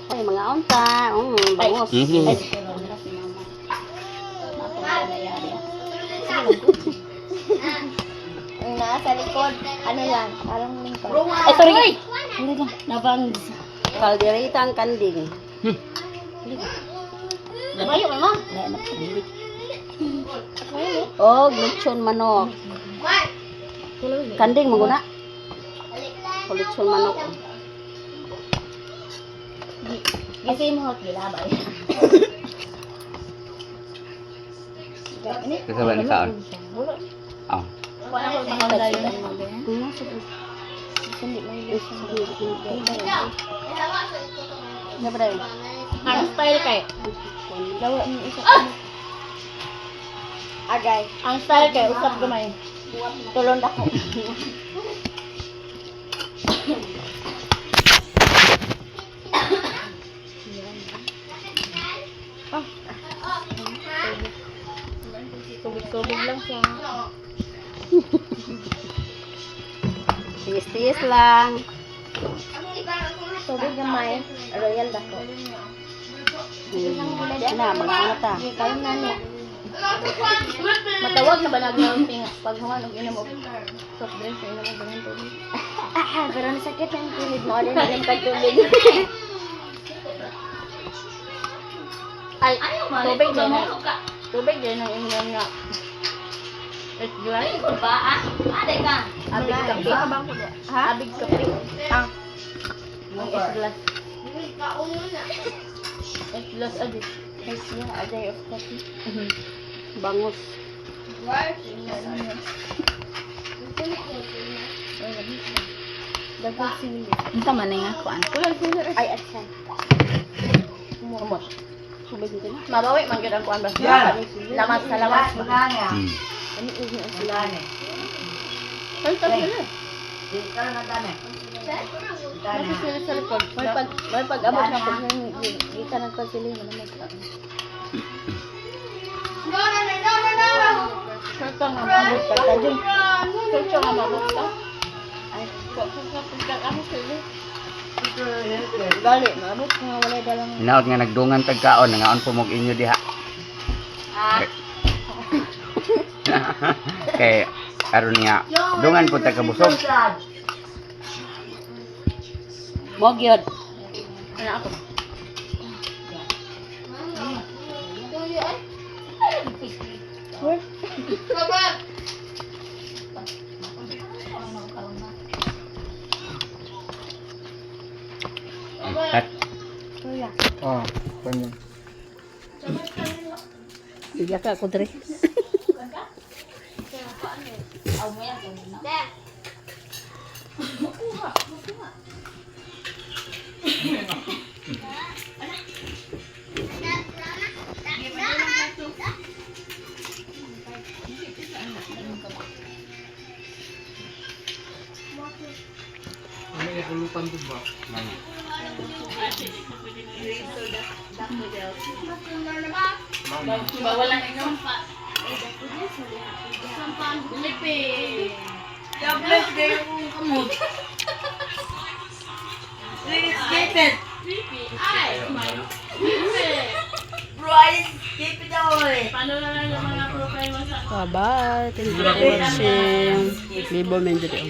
Ay, mga unta. Bangos. Ang nasa likod, ano lang, parang lingkod. Ay, sorry. Sorry lang. Nabang kaldereta ang kanding. Mayo, mama. Og lechon manok. Kanding maguna. O lechon manok. Kasi mo hot gilabay. Kasabay ni kaon. Oh. Wala ko sa dayon. Ano ba tayo? Ang style kay. Dawa ni isa. Agay. Ang style kay usap gamay. Tulon dako. Tubig-tubig lang siya. Tiis-tiis lang. Tubig gamay. Royal dako. Na, mga ano ta. Kayo na niya. Matawag na ba nagnaong tinga pag human og inom og soft drinks inom og ganyan tubig. Ah, pero nasakit ang tuhod mo din ang pagtubig. Ay, tubig din na. Tubig din ang inom nga. It's dry. Ba ah? Ade ka. Abig kape. Ha? Abig kape. Ah. Ang is glass. It's glass abig. It's yeah, a day of coffee. Bangus. Daghang sili. Unsa man na nga kuan? Ay, atsan. Kumot. Tubig dito na. Mabawi man gyud ang kuan ba? Lamas sa lamas. Ay, tapos na. Nasa sila sa likod. May pag-abot na pag gikan ang pagsili mo naman. Sure ka nga maabot ka ta dyan. Sure ka nga maabot ka. Ay, pagka ako sila. Gali, maabot ka nga walay dalang. Hinaot nga nagdungan tag kaon, nangaon po mog inyo diha. Kay aron niya dungan po tag kabusog. Mo gyud. Ano ako? At Ah, ganyan. Iya ka ako dre. Ano yung ulutan ko ba? Bawal ang inom. Bye-bye. Thank you for watching. Bibo men diri.